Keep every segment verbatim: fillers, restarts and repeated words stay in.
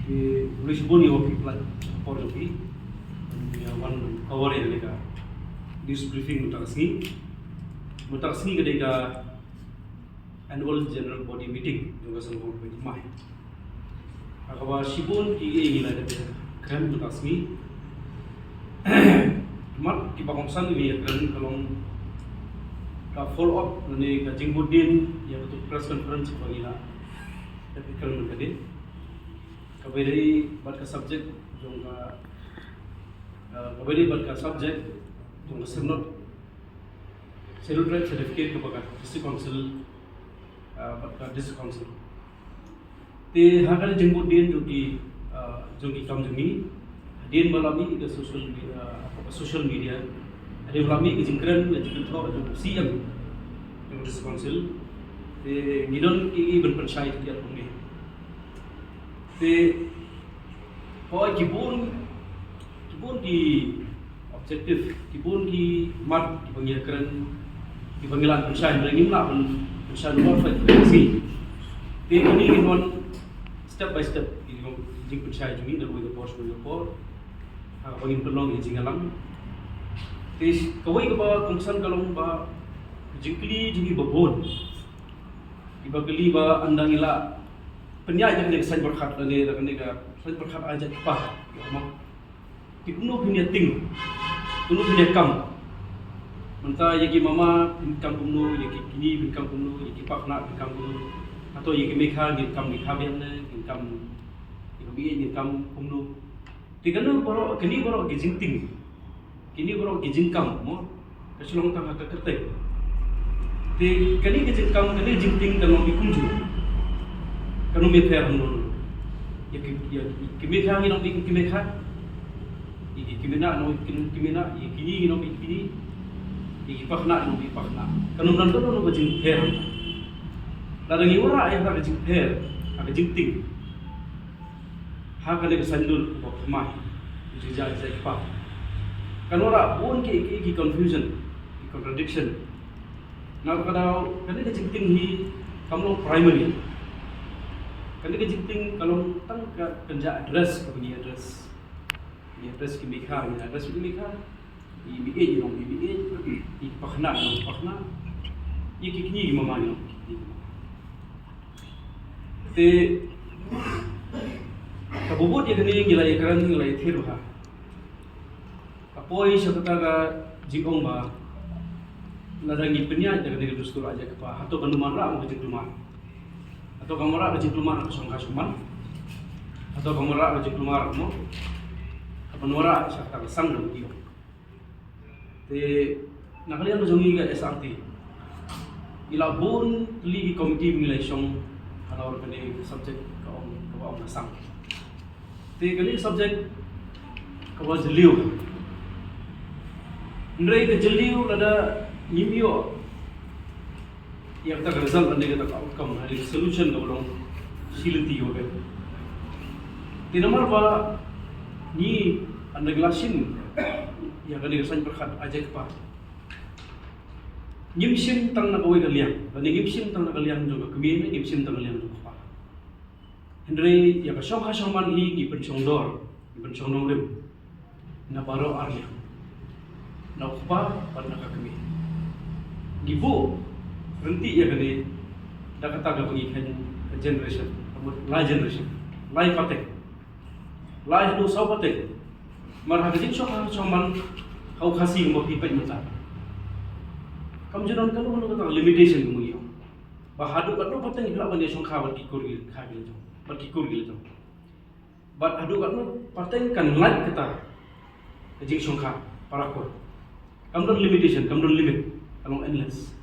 Khublei shibun ïa phi palat por jong phi ïa wan cover ïa kane ka news briefing mynta ka sngi. Mynta ka sngi ka dei ka annual general body meeting jong ka Seng Hongpei Thymmai. Ha kaba shibun kiei kiei ngi la dep kren mynta ka sngi. Mat kiba kongsan ngi ïa kren ka long ka follow up lane ka jingbuddien ïa ka press conference kaba ngi la dep kren mynta ka dei. Kaba ïadei bad ka subject jong ka, eh, kaba ïadei bad ka subject jong ka Synod Scheduled Tribe certificate kaba ka District Council, eh, bad ka District Council. Te ha kane ka jingbuddien jong ki, eh, jong ki kam jong ngi, hadien ba la mih ka social me-, eh, social media, hadien ba la mih ka jingkren, ka jingkren jong ka C M jong ka District Council. Te ngi don ki ban pynshai ki at kumne. Te hooid ki bun, ki bun ki objective, ki bun ki mat kiba ngi kren, kiba ngi lah pynshai, hynrei ngim lah pynshai namar ba ki si. Te kine ngin wan step by step, ki jingpynshai jong ngi da kawei ka por sha kawei ka por. Ha kaba ngin pynlong ïa ka jingïalang. Te kawei kaba kongsan ka long ba jingkylli jong ngi ba bun. Kiba kylli ba ynda ngi la pynïaid da kane ka saiñ pyrkhat lane da kane ka saiñ pyrkhat ai jait kpa. Ïa ma. Te kumno phin ïa ting? Kumno phin ïa kam? Mynta ïa ki mama phin kam kumno, ïa ki kñi phin kam kumno, ïa ki paknat phin kam kumno? Hato ïa ki meikha ngin kam meikha biang ne ngin kam, ïa ki mei ngin kam kumno? Te kane baroh, kine baroh ki jingting. Kine baroh ki jingkam, mo. Ka shu long tang ha ka kyrteng. Te kane ki jingkam, kane ki jingting kan long ki kumjuh. Kan ym ïapher hangno hangno. Ïa ki, ïa ki meikha ngin ong ki meikha. Ïa ki kmie nah ngin ong ki kmie nah, ïa ki kñi ngin ong ki kñi. Ïa ki paknat ngin ong ki paknat. Kan ym don hangno hangno ka jingpher. Lada ngi wanrah ïa ka jingpher, ha ka jingting. Ha kane ka saiñdur kaba thymmai, jingïaid jait kpa. Kan wanrah bun ki, ki, ki confusion, ki contradiction. Na kata ka daw, kane ka jingting hi kam long primary. Kane ka jingting ka long tang ka kynja address kaba ngi address. Ngi address ki meikha, ngi address ki meikha. Ïa ki mei ngin ong ki mei, ïa ki paknat ngin ong paknat, ïa ki kñi ki mama ngin ong ki kñi ki mama. Te kaba bud ïa kane ngi la ïakren, ngi la ïathir bha. Ka poi sha kata ka jingong ba lada ngi pynïaid da kane ka dustur ai jait kpa, hato kan ym wanrah mo ka jingkulmar? Hato kan wanrah ka jingkulmar ka shongkha shongman? Hato kan wanrah ka jingkulmar mo? Ka ban wanrah sha kata ka sang da ngi ong. Te na ka liang ka jong ngi ka S R T, ngi la bun tylli ki committee ba ngi la shong halor kane ka subject ka ong, kaba ong ka sang. Te kane ka subject kaba jylliew. Hynrei ka jylliew lada ngim ïoh ïa kata ka result, lane kata ka outcome, lane ka solution kaba long shi lynti ïa ka. Te namar ba ngi ynda ngi la shim ïa kane ka saiñ pyrkhat ai jait kpa, ngim shim tang na kawei ka liang, lane ngim shim tang na ka liang jong ka kmie, ngim shim tang na ka liang jong ka kpa. Hynrei ïa ka shongkha shongman hi ngi pynshong dor, ngi pynshong nongrim na baroh ar liang, na u kpa bad na ka kmie. Ngi buh ryntih ïa kane da kata kaba ngi kheiñ ka generation, ka mut lai generation, lai pateng, lai haduh saw pateng. Namar ha ka jingshongkha shongman ha u Khasi kumba phi peit mynta, kam ju don kano kano kata ka limitation kumba ngi ong ba haduh katno pateng phi lah ban ïa shongkha bad ki kur ki kha ki la jong, bad ki kur ki la jong. Bad haduh katno pateng kan lait kata ka jingshongkha para kur. Kam don limitation, kam don limit, ka long endless.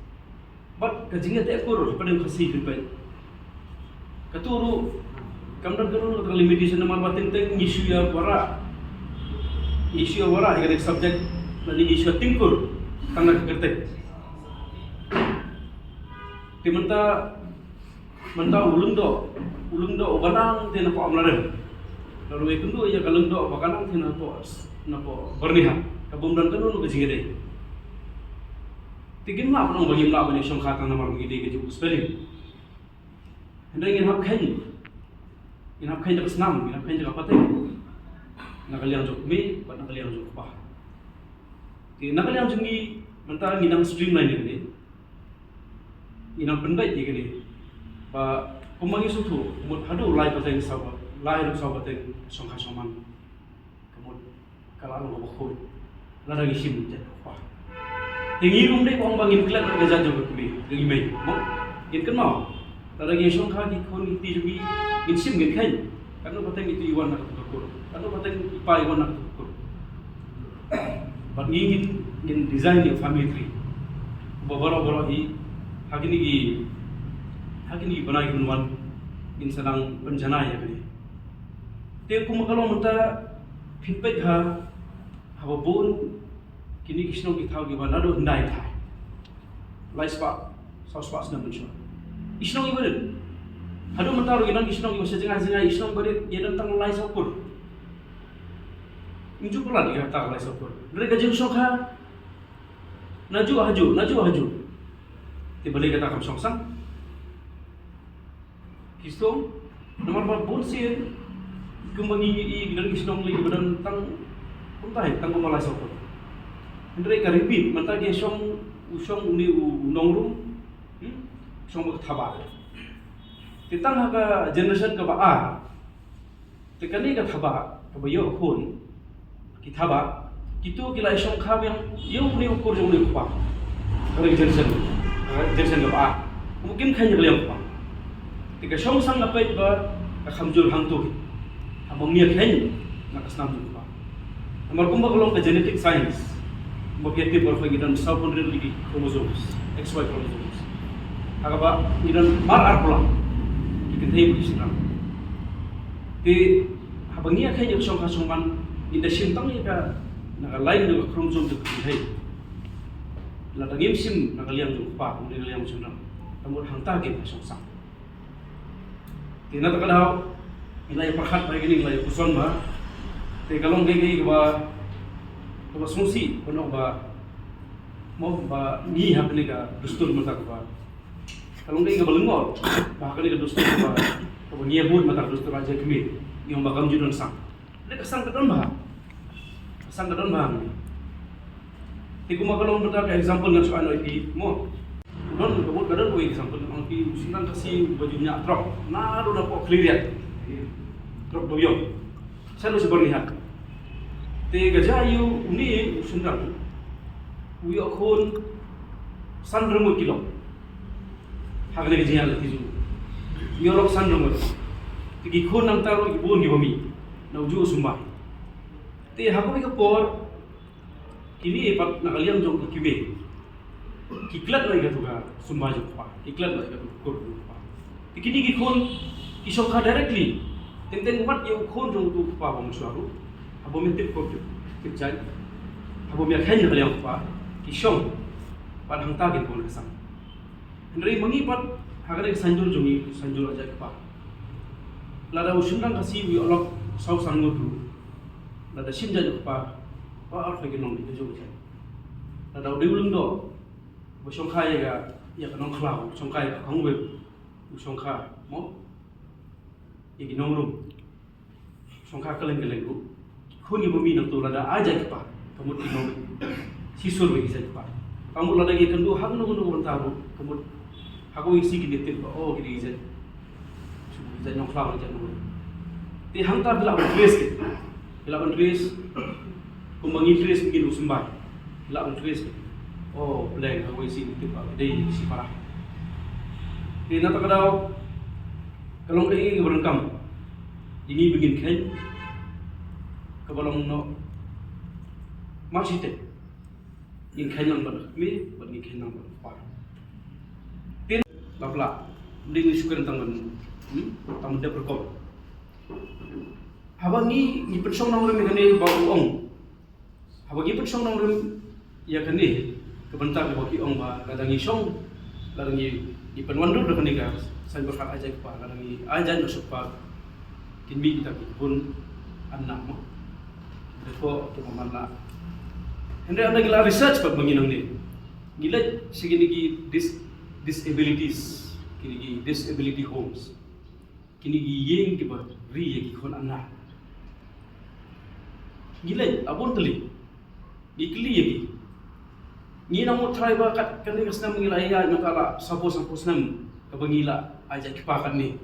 Bad ka jingïateh kur hapdeng Khasi phi peit, kato ruh kam don kano kata ka limitation namar ba teng teng ngi shu ïa wanrah, ngi shu ïa wanrah ïa kane ka subject, lane ngi shu ïa ting kur tang na ka kyrteng. Te mynta, mynta u lyngdoh, u lyngdoh uba nang te napoh Amlarem, la ruh kynduh ïa ka lyngdoh ba ka nang te napoh, napoh Byrnihat, ka bym don kano kano ka jingïadei. Te ngim lah ban ong ba ngim lah ban ïa shongkha tang namar ba ngi dei ka jingpynshlur. Hynrei ngin hap kheiñ Ngin hap kheiñ da ka snam, ngin hap kheiñ da ka pateng. Na ka liang jong u kmie bad na ka liang jong u kpa. Te na ka liang jong ngi mynta ngi nang streamline ïa kane. Ngi nang pynbeit ïa kane. Ba kumba ngi sngewthuh, mut haduh lai pateng saw, lai haduh saw pateng shongkha shongman. Ka mut ka la long kaba khuid. Lada ngi shim jait u kpa. Te ngi ruh ym dei ba ong ba ngin klet ka jait jong ka kmie, ka kmie. Mo? Ngin kynmaw. Lada ngi shongkha ki khun ki kti jong ngi, ngin shim ngin kheiñ. Katno pateng itu i wan na katu ka kur. Katno pateng i pa i wan na katu ka kur. Bad ngi ngin, ngin design ïa u family tree. Ba baroh baroh hi, ha kine ki, ha kine ki bnai ki ban wan, ngin sa nang pynjanai ïa kane. Te kumba ka long mynta phin peit ha, haba bun kine ki shnong ki thaw kiba naduh hyndai thai. Lai spah, saw spah snem mynshuwa. I shnong iba rit. Haduh mynta ruh i don ki shnong kiba sha jngai jngai, i shnong iba rit i don tang lai saw kur. Ym ju palat ïa kata ka lai saw kur. Hynrei ka jingshongkha najuh hajuh, najuh hajuh. Te balei kata kam shong sang? Ki sdang, namar ba bun sien kumba ngi ïohi ki don ki shnong lei ba don tang, kumta hi, tang kumba lai saw kur. Hynrei ka repeat, mynta ki shong, u shong une u, u nongrum, hmm? Shong ba ka thaba. Te tang ha ka generation kaba ar. Te kane ka thaba, kaba ïoh khun, ki thaba, kito ki la shongkha biang ïa une u kur jong une u kpa. Kane ka generation, ka generation kaba ar. Kum kim kheiñ ïa ka liang u kpa. Te ka shong sang nga peit ba ka kham jur hangto hi. Haba ym ïa kheiñ na ka snam jong u kpa. Namar kumba ka long ka genetic science. Kumba phi ïa tip baroh ngi don saw phew hynriew tylli ki chromosomes, X Y chromosomes. Ha kaba ngi don mar arphew lai ki kynthei bad ki shynrang. Te haba ngi ïa kheiñ ïa ka shongkha shongman, ngin da shim tang ïa ka na ka line jong ka chromosome jong ka kynthei. Lada ngim shim na ka liang jong u kpa, kumne na ka liang jong u shynrang, ka mut hangta ka shong sang. Te na kata ka daw ngi la ïa pyrkhat bha ïa kane, ngi la ïa puson bha. Te ka long kaei kaei kaba, kaba sngewsih ban ong ba, mo, ba ngi ha kane ka dustur mynta kaba, ka long kaei kaba lyngngoh ba ha kane ka dustur kaba, kaba ngi ïa bud mynta ka dustur ha jait kmie, ngi ong ba kam ju don sang. Lada ka sang ka don bha, ka sang ka don bha hangne. Te kumba ka long mynta ka example nga shu ai noh ïa phi, mo. Don, ka mut ka don kawei example, nga ong ïa phi, u shynrang Khasi uba ju ñiah trok naduh napoh Khliehriat. Trok Doiong. Sha noh sha Byrnihat. Te ka jia ïa une u shynrang, u ïoh khun san ryngwit ki lok. Ha kane ka jingïaid lynti jong u, u ïoh lok san ryngwit. Te ki khun nangta ruh ki bun kiba mih na u juh u symbai. Te ha kawei ka por, kine pat na ka liang jong ki kmie ki klet noh ïa katu ka symbai jong u kpa, ki klet noh ïa katu ka kur jong u kpa. Te kine ki khun ki shongkha directly, teng teng wat ïa u khun jong utu u kpa ba mynshuwa ruh. Haba ym ïa tip kur tip jait, haba ym ïa kheiñ na ka liang u kpa, ki shong. Bad hangta kin bun ka sang. Hynrei ma ngi pat, ha kane ka saiñdur jong ngi, saiñdur ha jait kpa, lada u shynrang Khasi u ïoh lok saw san ngut ruh, lada shim jait u kpa, ba ar phew ki nong ki jong jait. Lada u dei u lyngdoh ba shongkha ïa ka, ïa ka Nongkhlaw, shongkha ïa ka Khongwip, u shongkha, mo, ïa ki nongrum, shongkha kylleng kylleng ruh, ki khun kiba mih nangto lada ai jait kpa, ka mut ki nong shisur bad ki jait kpa. Ka mut lada ki kynduh ha kano kano ka bynta ruh, ka mut ha kawei ka sngi kin ïa tip ba, oh, kine ki jait, ki jait Nongkhlaw, ki jait Nongrum. Te hangta phi lah ban trace ki, phi lah ban trace. Kumba ngi trace ngi u symbai, phi lah ban trace ki. Oh, Bleng, ha kawei ka sngi kin ïa tip ba ka dei shipara. Te na kata ka daw ka long kaei kaei kaba donkam ïa ngi ba ngin kheiñ, kaba long noh mar shi step. Ngin kheiñ lang bad u kmie bad ngin kheiñ lang bad u kpa. Te la pla, ym dei ngi shu kren tang ban, hmm, tang ban dep rukom. Haba ngi, ngi pynshong nongrim ïa kane ba u ong, haba ngi pynshong nongrim ïa kane, ka bynta kaba ki ong ba lada ngi shong, lada ngi, ngi pynwandur da kane ka saiñdur ai jait kpa, lada ngi ai jait noh sha u kpa, kin mih kita ki khun, ym lah, mo. Dei ko, to man lah. Hynrei ynda ngi la research pat ma ngi nangne, ngi leit sha kine ki dis-, disabilities, kine ki disability homes. Kine ki ïing kiba ri ïa ki khun ana. Ngi leit, a bun tylli. Ngi kylli ïa ki. Ngi nang mut trai ba kat kane ka snem ngi la ïaid mynta la sawphew, sawphew snem kaba ngi la ai jait kpa katne.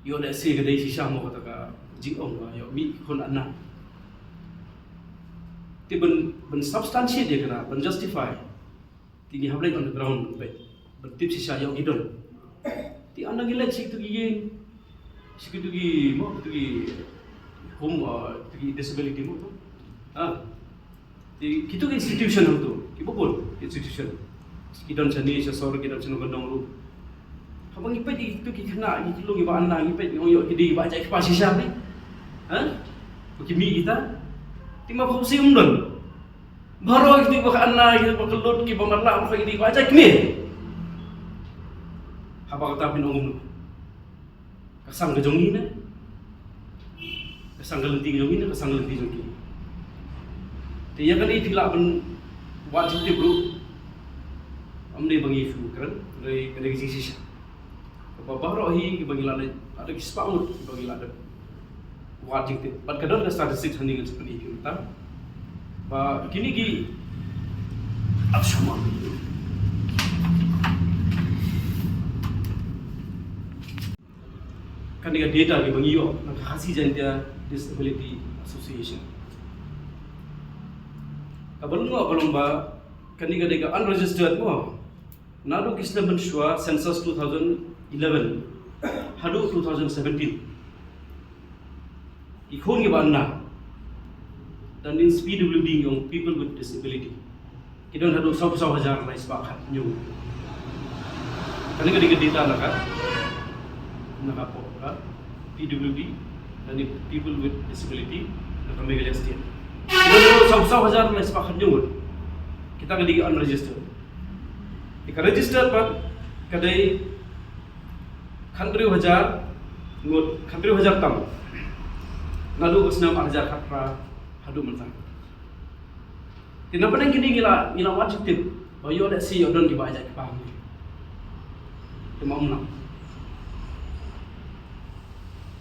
Ïoh lehse ka dei shisha mo kata ka jingong ba ïoh mih ki khun ana. Te ban, ban substantiate ïa kata, ban justify. Te ngi hap leit on the ground ban peit, ban tip shisha ïoh ki don. Te ynda ngi leit sha kitu ki ïing, sha kitu ki mo, kitu ki home, uh, kitu ki disability mo. Ah. Te kitu ki institution hangtu, kiba bun institution. Ki don shane sha sor, ki don shano ban dong ruh. Haba ngi peit kitu ki khynnah, ki khyllung kiba ana, ngi peit ngi ong ïoh ki dei kiba jait kpa shisha ne. Ha? Ba ki mih kita. Te ma phusi um don. Baroh kitu kiba ka ana, kiba ka lut, kiba matlah, baroh ki dei kiba jait kmie. Haba kata phin ong kumno? Ka sang ka jong ngi ne? Ka sang ka lynti ka jong ngi ne, ka sang ka lynti jong ki? Te ïa kane phi lah ban wad jingtip ruh. Ym dei ba ngi shu kren, dei ka dei ka jingshisha. Kaba baroh hi kiba ngi la leit, la da ki spah ngut kiba ngi la dep wad jingtip. Bad ka don ka statistics hangne ngan sa pyni ïa phi mynta. Ba kine ki, ap shuwa. Kane ka data kiba ngi ïoh na ka Khasi Jaintia Disability Association. Kaba lyngngoh ka long ba kane ka dei ka unregistered mo. Naduh ki snem mynshuwa census two thousand eleven haduh two thousand seventeen, ki khun kiba ana, that means P W D, young people with disability, ki don haduh saw, saw hajar lai spah khathynñiew. Kane ka dei ka data na ka, na ka pdf ka P W D, lane people with disability, na ka Meghalaya State. Ki don haduh saw, saw hajar lai spah khathynñiew. Kita ka dei ka unregistered. Te ka registered pat ka dei khathynriew hajar ngut, khathynriew hajar tam. Naduh ka snem ar hajar khatphra haduh mynta. Te na pdeng kine ngi la, ngi la wad jingtip ba ïoh lehse ïoh don kiba ai jait kpa hangne. Te ma ym nang.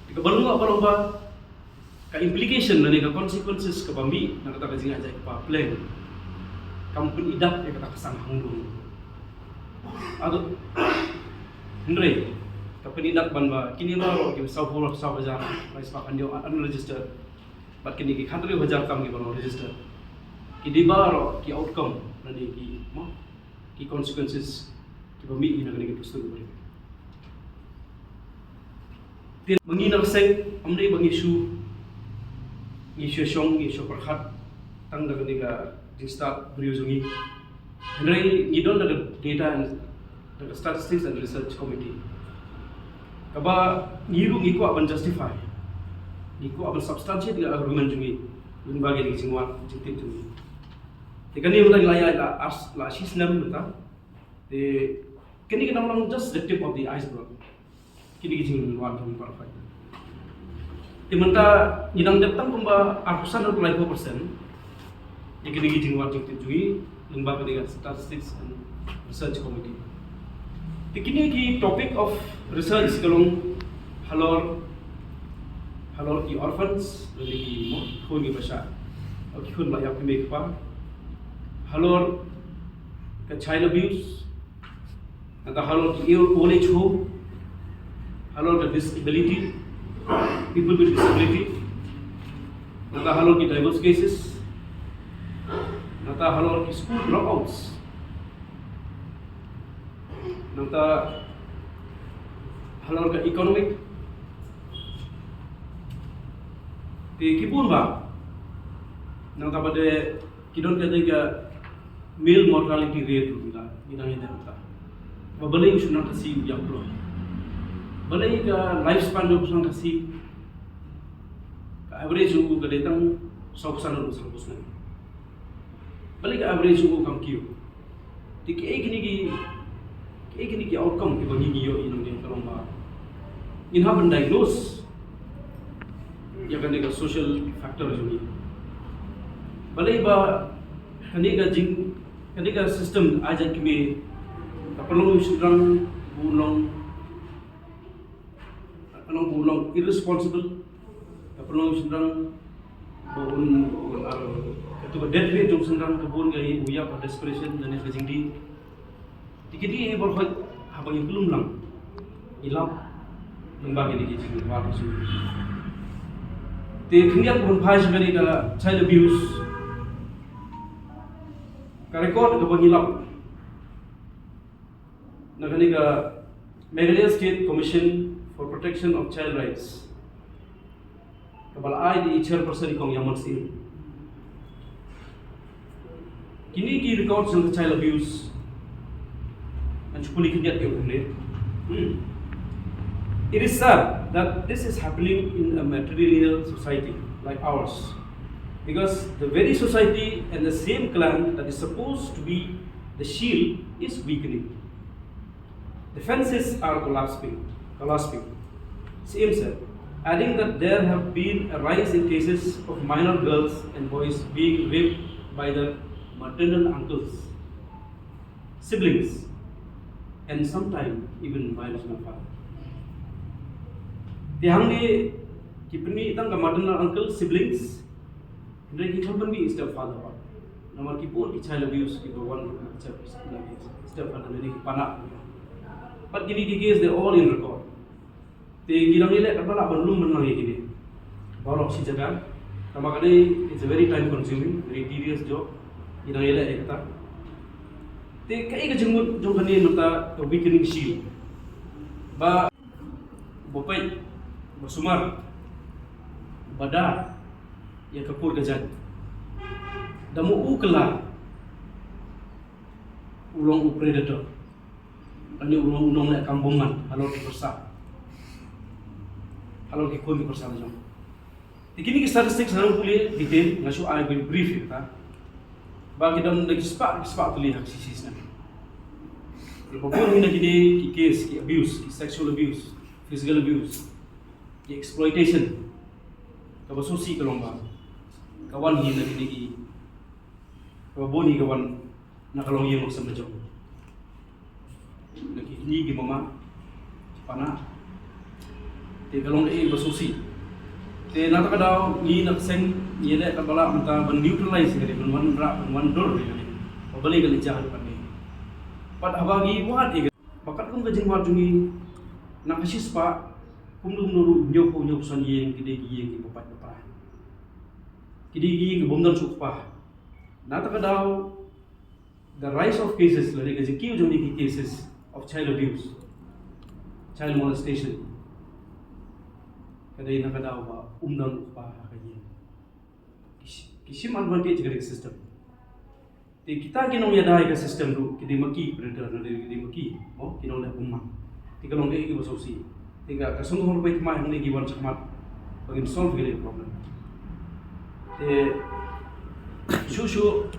Te kaba lyngngoh ka long ba ka implication lane ka consequences kaba mih na kata ka jingai jait kpa pleng kam pyni dak ïa kata ka sang hangno. Ado, hynrei ka pyni dak ban ba kine baroh ki saw phew, saw hajar lai spah khathynñiew unregistered, bad kine ki khathynriew hajar tam kiba long registered, ki dei baroh ki outcome lane ki, mo, ki consequences kiba mih na kane ka dustur ba ri. Te ma ngi na ka seng, ym dei ba ngi shu, ngi shu shong, ngi shu pyrkhat tang da kane ka jingstad briew jong ngi. Hynrei ngi don da ka data and da ka Statistics and Research Committee, kaba ngi ruh ngi kwah ban justify, ngi kwah ban substantiate ka argument jong ngi lyngba kine ki jingwad jingtip jong ngi. Te kane mynta ngi la ïaid la ar, la shi snem mynta. Te kine ki nang long just the tip of the iceberg. Kine ki jingwad jong ngi baroh. Te mynta ngi dang dep tang kumba arphew san haduh laiphew percent ïa kine ki jingwad jingtip jong ngi lyngba kane ka Statistics and Research Committee. Te kine ki topic of research ka long halor, halor ki orphans, lane ki, mo, khun kiba shah, ki khun ba la ïap kmie kpa. Halor ka child abuse, nangta halor ki old age home, halor ka disability, people with disability, nangta halor ki divorce cases, nangta halor ki school dropouts, nangta halor ka economic, te ki bun bah, nangta pat de ki don ka jingïa male mortality rate ruh ngi la, ngi dang ïa dep ta. Ba balei u shynrang Khasi u ïap kloi? Balei ka lifespan jong u shynrang Khasi, ka average jong u ka dei tang saw phew san haduh saw phew snem? Balei ka average jong u kam kiew? Te kiei kine ki, kiei kine ki outcome kiba ngi ngi ïoh ïa nongdie ka long ba ngin hap ban diagnose ïa kane ka social factor jong ngi. Balei ba kane ka jing, kane ka system ai jait kmie ka pynlong u shynrang u long Long, long irresponsible. Ka pynlong shynrang ba un, un ar, ka tu ka death rate jong shynrang ka bun ka i u ïap ha desperation lane ka jingdih. Te ki dih i bor hoi haba ngi klum lang. I lap nang ba ki dih ki jingwad ki jingwad. Te khyndiat ban phai sha kane ka child abuse. Ka record kaba ngi lap na kane ka Meghalaya State Commission for Protection of Child Rights, kaba la ai da i chairperson i Kong Yamon Singh. Kine ki records jong ka child abuse. Ngan shu pule khyndiat ïa u ne. Hmm. It is sad that this is happening in a matrilineal society like ours, because the very society and the same clan that is supposed to be the shield is weakening. The fences are collapsing, collapsing, Singh said, adding that there have been a rise in cases of minor girls and boys being raped by their maternal uncles, siblings, and sometimes even biological father. Te hangne ki pynmih tang ka maternal uncle, siblings, hynrei ki khlem pynmih stepfather pat. Namar ki bun ki child abuse kiba wan ruh na step, na ki stepfather lane ki panak. But kine ki case, they all in record. Te ngi dang ïaleh katba lah ban lum ban lang ïa kine baroh shi jaka. Tangba kane, it's a very time consuming, very tedious job. Ngi dang ïaleh ïa kata. Te kaei ka jingmut jong kane mynta ka weakening shield? Ba ba peit, ba sumar, ba da ïa ka kur ka jait. Da mo u kylla u long u predator. Lane u long u nongleh kam bymman halor ki pyrsa, halor ki khun ki pyrsa la jong. Te kine ki statistics ngan pule detail, nga shu ai brief ïa kata. Ba ki don da ki spah, ki spah tylli ha ka shisha snem. Te ba bun hi na kine ki case, ki abuse, ki sexual abuse, physical abuse, ki exploitation, kaba sngewsih ka long ba ka wan hi na kine ki, kaba bun hi ka wan na ka longïing longsem la jong. Na ki kñi ki mama, ki panak. Te ka long kaei kaba sngewsih. Te na kata ka daw ngi na ka seng ngi leh katba lah mynta ban neutralize ïa kane, ban wanrah, ban wandur ïa kane. Ba balei ka leit jia haduh katne. Bad haba ngi wad ïa kane, ba katkum ka jingwad jong ngi, na ka shispah kumno kumno ruh hynñiewphew hynñiewphew san ïing ki dei ki ïing kiba pait ba pra. Ki dei ki ïing kiba ym don shuh u kpa. Na kata ka daw, the rise of cases, lane ka jingkiew jong kine ki cases of child abuse, child molestation, ka dei na ka daw ba um don u kpa ha ka ïing. Ki shi-, ki shim advantage ka dei ka system. Te kita ki nongïada ïa ka system ruh ki dei ma ki predator, lane ki dei ma ki, mo, ki nongleh bymman. Te ka long kaei kaba sngewsih. Te ka, ka sngewthuh ruh ba ki ma hangne ki wan shakhmat ba kin solve ïa ka problem. Te shuh shuh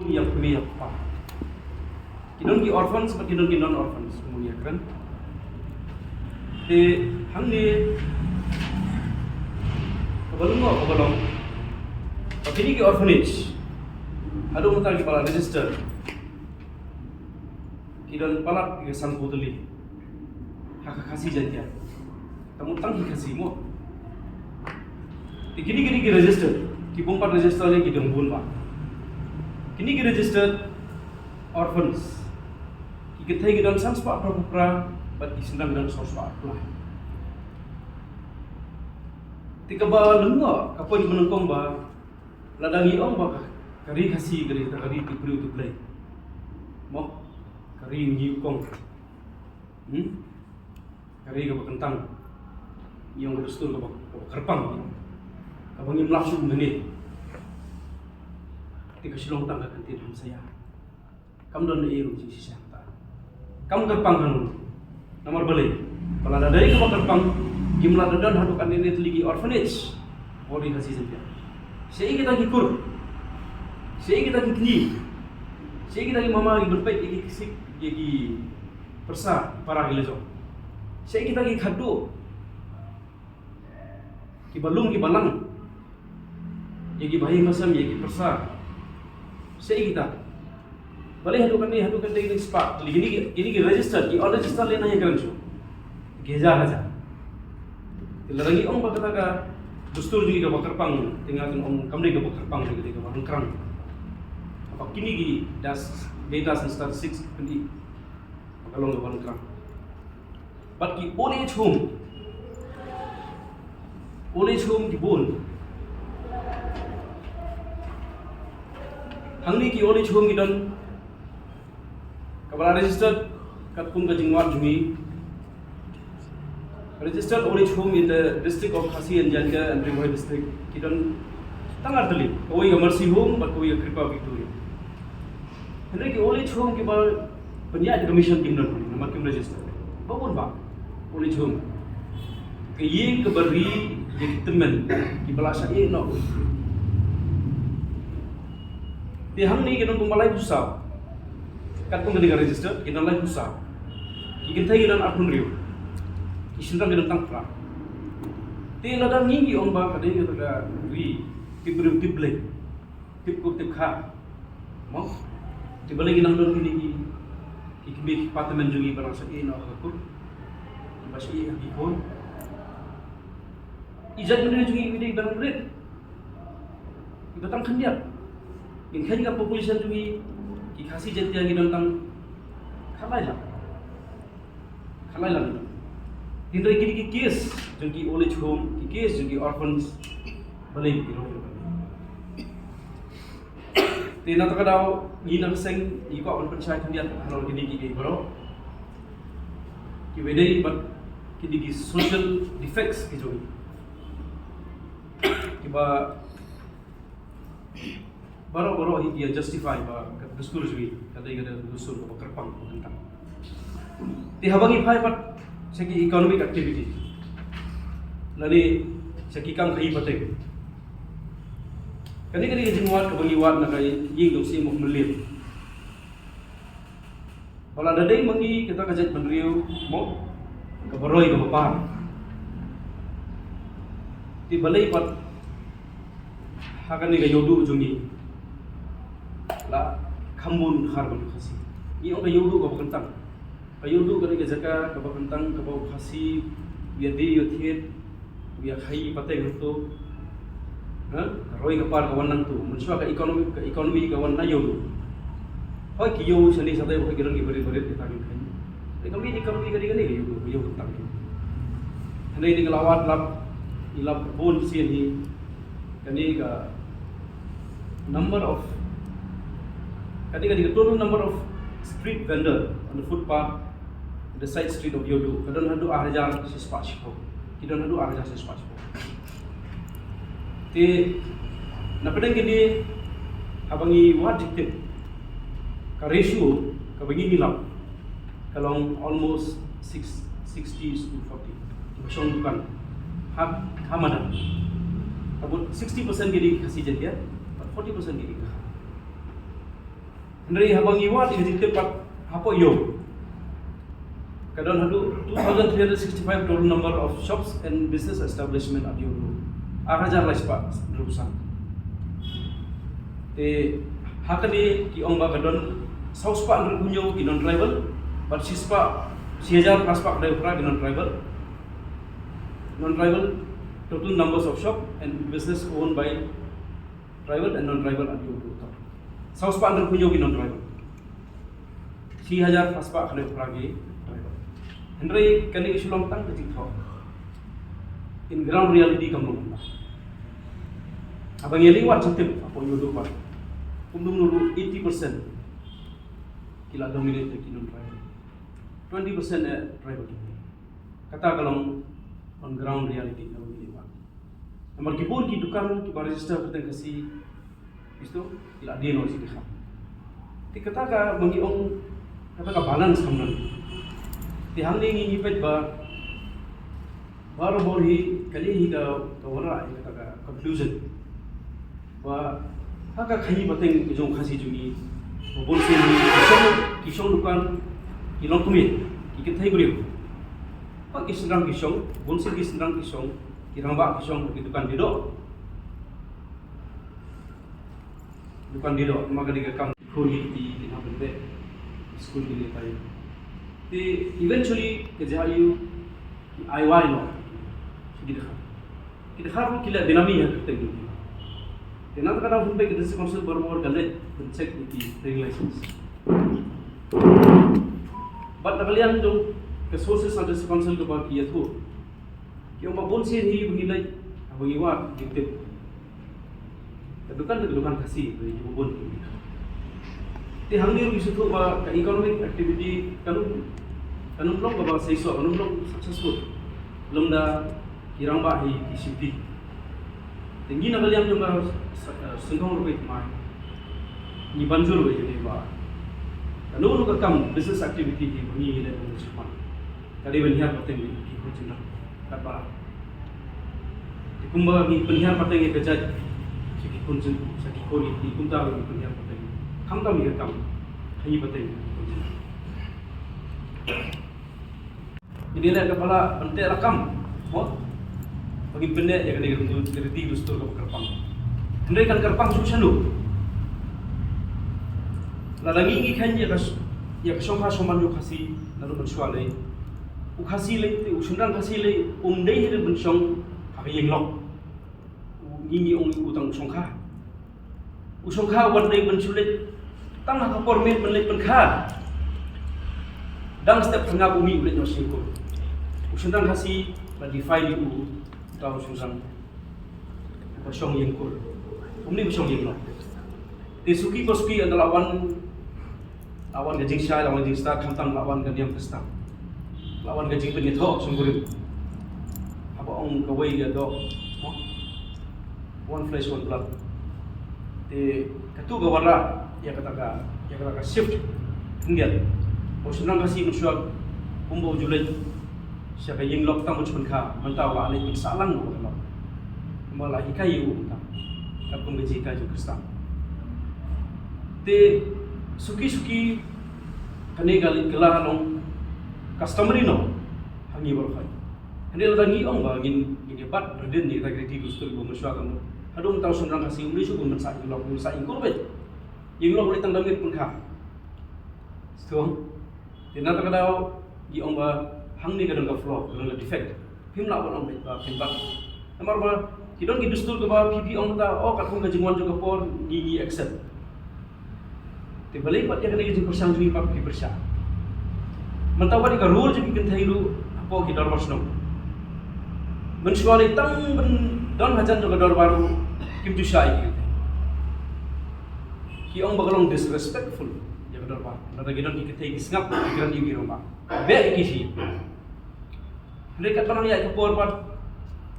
ïa kmie ïa kpa. Ki don ki orphans bad ki don ki non orphans, kumne ïa kren. Te hangne kaba long, kaba long ba kine ki orphanage haduh mynta kiba la register ki don palat ki san phew tylli ha ka Khasi Jaiñtia. Tang, tang ki Khasi mo. Te kine, kine ki registered, ki bym pat register lei ki don bun bha. Kine ki registered orphans, ki kynthei ki don san spah phra phew phra bad ki shynrang ki don saw spah phra. Te kaba lyngngoh ka point ba nyngkong ba lada ngi ong ba ka, ka ri Khasi ka dei ka ri ti briew ti Blei, mo, ka ri ngi kong. Hmm? Ka ri kaba kyntang ïa ka dustur kaba, kaba kyrpang, kaba ngim lah shuh mynne. Te ka Shillong tang ka kyntien hamsaïa. Kam don ei ruh jingshisha ta. Kam kyrpang kano. Namar balei? Ba lada dei kaba kyrpang, ngim lah da don haduh katne ne tylli ki orphanage. Bor ri Khasi Jaiñtia. Shaei kita ki kur? Shaei kita ki kñi? Shaei kita ki mama ki ban peit ïa ki ksik, ïa ki pyrsa para ki la jong? Shaei kita ki khadduh kiba lum kiba lang ïa ki bahaïing bahasem, ïa ki pyrsa? Shaei kita? Balei haduh kane, haduh kane ngi spah. Kine ki, kine ki register, ki unregister lane ïa kren shuh. Ki hajar hajar. Te lada ngi ong ba kata ka dustur jong ngi kaba kyrpang, te nga ong kam dei kaba kyrpang, dei kaba nongkrang. Haba kine ki data, data and statistics ki pyni ba ka long kaba nongkrang. Bad ki old age home. Old age home ki bun. Hangne ki old age home ki don kaba la registered katkum ka jingwad jong ngi. Registered old age home in the district of Khasi and Jaintia and Ri Bhoi district ki don tang artylli. Kawei ka Mercy Home bad kawei ka Kripa Victoria. Hynrei ki old age home kiba pynïaid da ka mission kim don, namar kim register. Ba bun ba old age home. Ka ïing kaba ri ïa ki tymmen kiba la shah ïeh noh. Te hangne ki don kumba laiphew saw. Katkum kane ka register ki don laiphew saw. Ki kynthei ki don arphew hynriew. Ki shynrang ki don tang phra. Te lada ngi ngi ong ba ka dei kata ka ri tip briew tip Blei, tip kur tip kha. Mo? Te balei ngi nang don kine ki, ki kmie ki kpa tymmen jong ngi ba nang shah ïeh noh ha ka kur, ba shah ïeh ha ki khun. I jaitbynriew jong ngi i dei ba nang rit, i ba tang khyndiat. Ngin kheiñ ka population jong ngi, ki Khasi Jaintia ngi don tang khatlai lak. Khatlai lak. Hynrei kine ki case jong ki old age home, ki case jong ki orphans, balei ki roi? Te na kata ka daw ngi na ka seng ngi kwah ban pynshai khyndiat halor kine kiei kiei baroh kiba dei bad kine ki social defects ki jong ngi kiba baroh baroh hi ki ïa justify ba ka dustur jong ngi ka dei ka dustur kaba kyrpang kaba kyntang. Te haba ngi phai pat sha ki economic activity lane sha ki kam khaïi pateng, kane ka dei ka jingwad kaba ngi wad na ka ïing jong u Syiem Mylliem. Ba lada dei ma ngi kata ka jaitbynriew mo kaba roi kaba par, te balei pat ha kane ka Ïewduh jong ngi la kham bun khar bad u Khasi? Ngi ong ka Ïewduh kaba kyntang. Ka Ïewduh ka dei ka jaka kaba kyntang kaba u Khasi u ïadei u ïathied, u ïakhaïi pateng hangto. Ha? Ka roi ka par ka wan nangto. Mynshuwa ka economy, ka economy ka wan na Ïewduh. Hooid ki ïew shane shatai ba ki don ki barit barit kita ki kheiñ. Te ka main economy ka dei kane ka Ïewduh, ka ïew kyntang. Hynrei ngi la wad lap, ngi lap bun sien hi. Kane ka number of, kane ka dei ka total number of street vendor on the footpath, the side street of Ïewduh. Ka don haduh ar hajar shispah shiphew. Ki don haduh ar hajar shispah shiphew. Te na pdeng kine haba ngi wad jingtip, ka ratio kaba ngi ngi lap ka long almost six, sixty to forty. Ba shong dukan ha, ha madan. About sixty percent ki dei Khasi Jaintia, but forty percent ki dei Khasi. Hynrei haba ngi wad ïa ka jingtip pat hapoh Ïew, ka don haduh two thousand three hundred sixty-five total number of shops and business establishment at Ïewduh. Ar hajar lai spah hynriewphew san. Te ha kane ki ong ba ka don saw spah hynriewphew hynñiew ki non tribal, bad shi spah, shi hajar phra spah khyndai phra ki non tribal. Non tribal, total numbers of shop and business owned by tribal and non tribal at Ïewduh. Saw spah hynriewphew hynñiew ki non tribal. Shi hajar phra spah khyndai phra ki tribal. Hynrei kane ka shu long tang ka jingthoh. In ground reality kam long kumta. Haba ngi ïa leit wad jingtip hapoh Ïewduh pat, kumno kumno ruh eighty percent ki la dominate da ki non tribal. Twenty percent eh tribal. Kata ka long on ground reality haba ngi ïa leit wad. Namar ki bun ki dukan kiba register kyrteng Khasi, isto, ki la die noh shi dkhar. Te kata kaba ngi ong, kata ka balance kam don. Te hangne ngi ngi peit ba barabor hi kane hi ka, ka wanrah ïa kata ka confusion. Ba ha ka khaïi pateng ka jong u Khasi jong ngi, ba bun sien hi ki shong, ki shong dukan, ki long kmie, ki kynthei briew. Ba ki shynrang ki shong, bun sien ki shynrang ki shong, ki rangbah ki shong, ki dukan die doh. Dukan die doh, namar ka dei ka kam. Khun ki ti ki na bende school ki ne tai. Te eventually ka jia yu ki ai wai no. Ki dkhar. Ki dkhar ki la binami ha ka teng. Te na ta ka da bun be ka district council bor bor ka le ben check ki training license. But na ka liang jong ka sources na district council ka ba ki ya thu. Ki ong ba bun sien hi ba ngi leit, ba ngi wad, ngi tip. Ka dukan, ka dukan Khasi, ba ngi bun. Te hangne ruh ngi sngewthuh ba ka economic activity kan, kan ym long kaba seisoh, kan ym long successful lymda ki rangbah hi ki sngewthuh. Te ngi na ka liang jong ka sa-, eh, Synthong Rovei Thymmai, ngi ban jur ba ïa ba kano kano ka kam business activity hi ba ngi leh ban sngewthuh. Ka dei ban hiar pateng ïa ki khun jingïalang katba. Te kumba ngi pynhiar pateng ïa ka jait sha ki khun jing, sha ki khun ïa ki, kumta ngi pynhiar pateng. Khamtam ïa ka kam ha ngi pateng ïa ki khun jingïalang. Ngi dei leh kaba lah ban teh lakam, mo? Ba ngin pynneh ïa kane ka riti dustur kaba kyrpang. Hynrei kan kyrpang shuh shano? Lada ngi ngi kheiñ ïa ka sh-, ïa ka shongkha shongman jong u Khasi naduh mynshuwa lei. U Khasi lei, te u shynrang Khasi lei, um dei hi ban shong ha ka ïing lok. U ngi ngi ong u tang u shongkha. U shongkha wat dei ban shu leit tang ha ka por miet ban leit pynkha. Dang step pyrngap u mih u leit noh sha ïing kur. U shynrang Khasi la define ïa u, uta u shynrang ba shong ïing kur. Kumne ba shong ïing lok. Te suki ba suki ynda la wan, la wan ka jingshai, la wan ka jingstad, khamtam la wan ka niam Khristan. La wan ka jingpynïathoh shongkurim. Haba ong kawei ïa doh, mo? One flesh, one blood. Te katu ka wanrah ïa kata ka, ïa kata ka shift khyndiat. Ba u shynrang Khasi mynshuwa kumba u ju leit sha ka ïing lok tang ban shu pynkha, mynta u la leit ban sah lang bad ka lok. Kumba la hikai ïa u mynta katkum ka jinghikai jong u Khristan. Te suki suki kane ka leit kylla ha long customary law ha ngi baroh. Hynrei lada ngi ong ba ngin, ngin ïa bat ridin ïa kita ki riti dustur ba mynshuwa ka mut, haduh mynta u shynrang Khasi um dei shuh ban sah ïing lok, ban sah ïing kur beit. Ïing lok lei tang da miet pynkha. Sngewthuh? Te na kata ka daw ngi ong ba hangne ka don ka flaw, ka don ka defect. Phim lah ban ong beit ba phin bat. Namar ba ki don ki dustur kaba phi, phi ong mynta, oh, katkum ka jingwan jong ka por ngi, ngi accept. Te balei pat ïa kane ka jingpyrshang jong ngi pat phi pyrshah? Mynta wat ïa ka role jong ki kynthei ruh hapoh ki dorbar shnong. Mynshuwa lei tang ban don hajan jong ka dorbar ruh kim ju shah ïa ki kynthei. Ki ong ba ka long disrespectful ïa ka dorbar. Lada ki don ki kynthei ki sngap, ki kren ïa ki rangbah. Beh ïa ki shi. Hynrei katba nang ïaid ka por pat,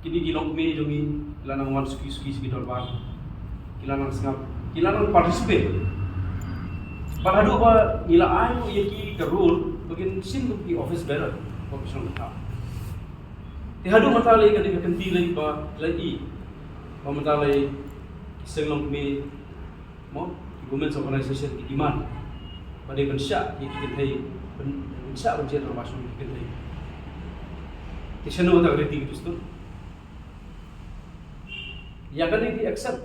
kine ki longkmie jong ngi ki la nang wan suki suki sha ki dorbar. Ki la nang sngap, ki la nang participate. Bad haduh ba ngi la ai ruh ïa ki ka role ba kin shim kum ki office bearer, ba ki shong ka thaw. Te haduh mynta lei ka dei ka kynti lei ba, lei i ba mynta lei ki seng longkmie, mo, ki women's organization ki demand ba dei ban shah ïa ki kynthei, ban, ban shah ban jied rangbah shnong ïa ki kynthei. Te shano kata ka riti ka dustur? Ïa kane phi accept?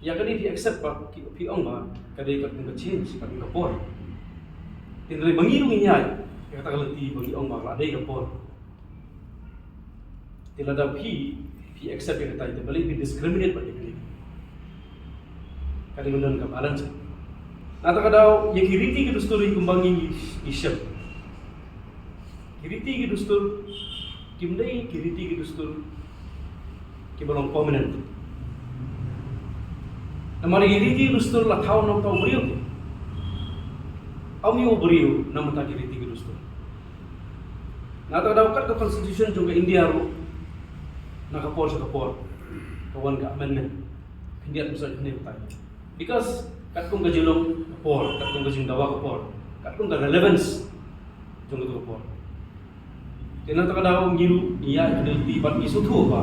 Ïa kane phi accept ba ki, phi ong ba ka dei katkum ka change, katkum ka por? Te hynrei ma ngi ruh ngin ïaid ïa kata ka lynti ba ngi ong ba la dei ka por. Te lada phi, phi accept ïa kata, te balei phi discriminate bad ïa kane? Ka dei ban don ka balance. Na kata ka daw ïa ki riti ki dustur hi kumba ngi, ngi shem. Ki riti ki dustur kim dei ki riti ki dustur kiba long permanent. Namar ki riti ki dustur la thaw na bynta u briew. Ym ïa u briew na bynta ki riti ki dustur. Na kata ka daw kat ka constitution jong ka India ruh, na ka por sha ka por ka wan ka amendment. Khyndiat, bad sa kane batai. Because katkum ka jinglong ka por, katkum ka jingdawa ka por, katkum ka relevance jong kata ka por. Te na kata ka daw ngi ruh ngi ïaid ha kane ka lynti bad ngi sngewthuh ba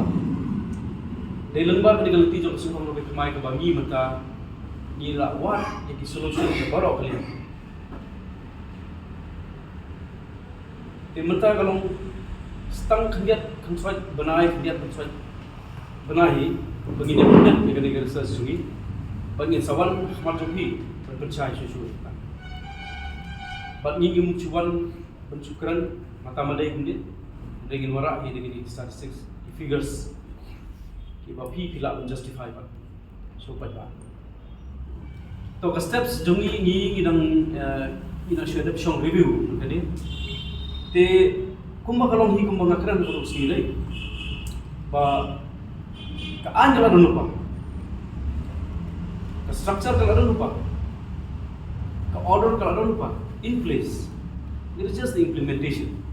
dei lyngba kane ka lynti jong ka Synthong Rovei Thymmai kaba ngi mynta ngi la wad ïa ki solution baroh kali. Te mynta ka long tang khyndiat khyndai bnai, khyndiat khyndai bnai hi ba ngin ïa pyndep ïa kane ka research jong ngi. Bad ngin sa wan ha khmat jong phi ban pynshai shuh shuh. Bad ngi ngim shu wan ban shu kren mata made kumne. Hynrei ngin wanrah ïa kine ki statistics, ki figures kiba phi phi lah ban justify bad shu pat ba. To ka steps jong ngi ngi ngi dang eh, ngi dang shu dep shong review kane. Te kumba ka long hi kumba nga kren ka dok sngi lei. Ba ka aiñ ka la don lypa. Ka structure ka la don lypa. Ka order ka la don lypa. In place. It is just the implementation.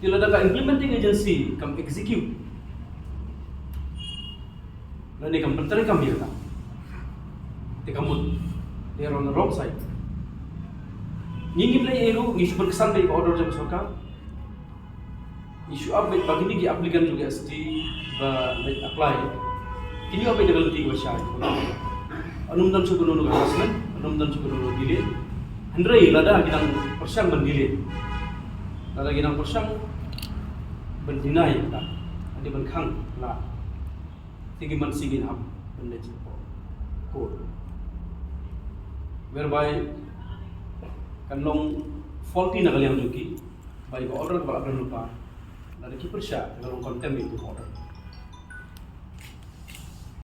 Te lada ka implementing agency kam execute lane kam pyntreikam ïa kata. Te ka mut, they are on the wrong side. Ngi ngim leh ei ruh, ngi shu pynksan beit ka order jong ka sorkar. Ngi shu ap beit ba kine ki applicant jong ka S T ba leit apply. Kine ap beit da ka lynti kaba shai. Ym don shuh kano kano ka harassment, ym don shuh kano kano ka delay. Hynrei lada ki dang pyrshang ban delay. Lada ki dang pyrshang ban deny kata. Lane ban khang la. Te ngi man sngewsih ngin hap ban leit sha court. Whereby kan long faulty na ka liang jong ki, ba ïa ka order kaba la don lypa, lada ki pyrshah, ka long contempt ïa ka order.